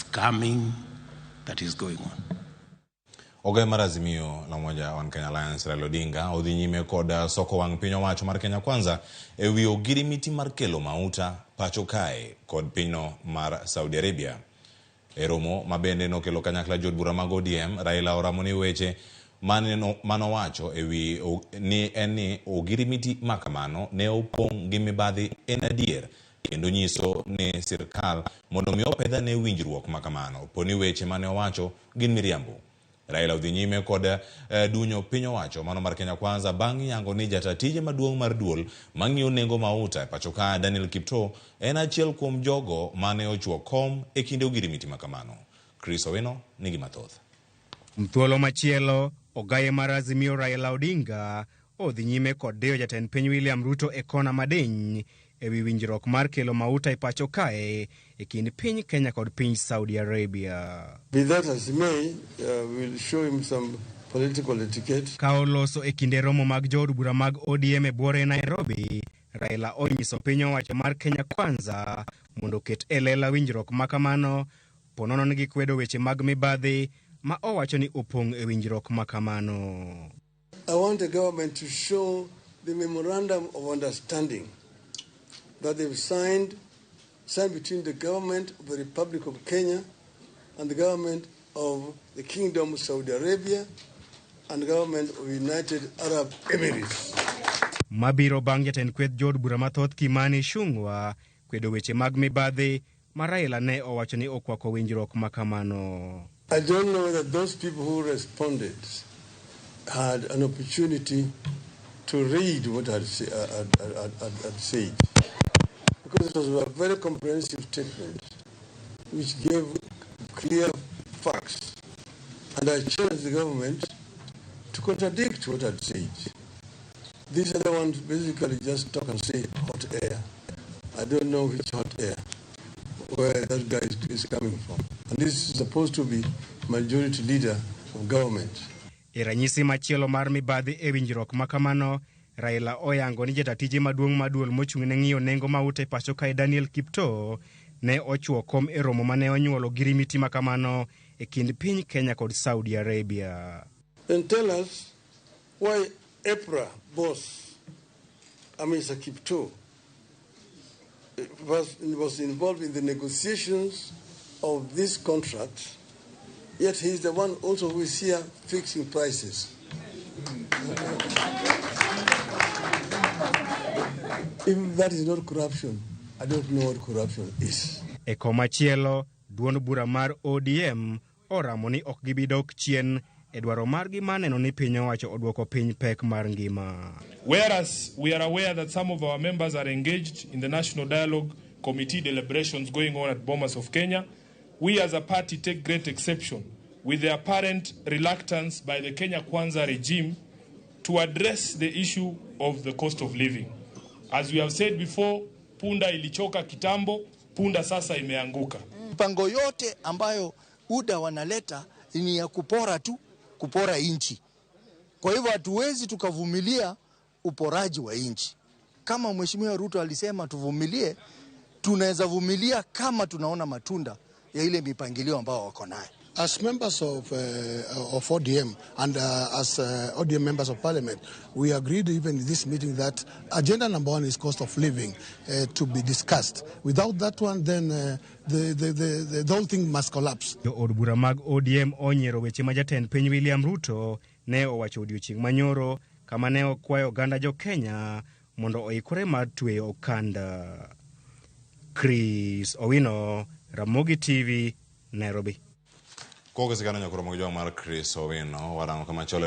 scamming that is going on. Ogai mar Azimio la Umoja One Kenya Alliance Raila Odinga odhi nyime kod soko wang' piny owacho mar Kenya Kwanza e wi ogirimiti mar kelo mauta pacho kae kod pinyno mar Saudi Arabia. E romo ma bende nokelo kanyakla jood bura mag ODM, Raila oramo ni weche manowacho e wi ni en ni ogirimiti ma kamano ne opong' gi mibadhi en adier kendo nyiso ni sirkal mondo mi opedha ne winjruok ma kamano po ni weche mane owacho gin miriambo. Raila odhi nyime kod dunyo piny owacho mano mar Kenya Kwanza bang' yango ni jata tije maduong' mar duol mang'iyo nengo mauta e pacho ka Daniel Kiptoo en achiel kuom jogo mane ochuo kom e kinde ogirimiti ma kamano. Chris Owino nigi mathoth. Thuolo machielo, ogaye mar Azimio Raila Odinga odhi nyime kod diyo jatend piny William Ruto e kona madiny e wi winjruok mar kelo mauta e pacho kae e kind piny Kenya kod piny Saudi Arabia. Be that as may, we'll show him some political etiquette. Ka oloso e kinde romo mag jood bura mag ODM e buore Nairobi, Raila onyiso piny owacho mar Kenya Kwanza mondo oket e lela winjruok ma kamano ponono ni gikwedo weche mag mibadhi ma owacho ni opong' e winjruok ma kamano. I want the government to show the memorandum of understanding that they've signed between the government of the Republic of Kenya and the government of the Kingdom of Saudi Arabia and the government of United Arab Emirates. Mabiro bang' jatend kweth jood bura mathoth Kimani Ichung'wa kwedo weche mag mibadhi ma Raila ne owacho ni okwako winjruok ma kamano. I don't know whether those people who responded had an opportunity to read what I'd said, because it was a very comprehensive statement which gave clear facts, and I challenged the government to contradict what I'd said. These other ones basically just talk and say hot air. I don't know which hot air, where that guy is coming from. And this is supposed to be majority leader of government. E ranyisi machielo mar mibadhi e winjruok ma kamano, Raila oyango ni jatatije maduong' mar duol mochung' ne ng'iyo nengo mauta e pacho kae Daniel Kiptoo ne ochuo kom e romo mane onyuolo girimiti ma kamano e kind piny Kenya kod Saudi Arabia. Then tell us why EPRA boss Amisa Kiptoo was involved in the negotiations of this contract, yet he is the one also who is here fixing prices. If that is not corruption, I don't know what corruption is. E komachielo, duond bura mar ODM oramo ni ok gibi dok chien e dwaro margi mar neno ni piny owacho odwoko piny pek mar ngima. Whereas we are aware that some of our members are engaged in the National Dialogue Committee deliberations going on at Bomas of Kenya, we as a party take great exception with the apparent reluctance by the Kenya Kwanza regime to address the issue of the cost of living. As we have said before, punda ilichoka kitambo, punda sasa imeanguka. Mpango yote ambayo UDA wanaleta ni ya kupora tu, kupora inchi. Kwa hivyo hatuwezi tukavumilia uporaji wa inchi. Kama Mheshimiwa Ruto alisema tuvumilie, tunaweza vumilia kama tunaona matunda ya ile mipangilio ambao wako nayo. As members of ODM and as ODM members of parliament, we agreed even in this meeting that agenda number one is cost of living to be discussed. Without that one, then the whole thing must collapse. Jo od bura mag ODM onyiero weche ma jatend piny William Ruto ne owacho odiochieng' manyoro kama ne okwayo oganda jo Kenya mondo oikore mar tweyo okanda. Chris Owino, Ramogi TV, Nairobi. Kokesekano nyakoro mag jwang' mar Chris Owino warango kama chole.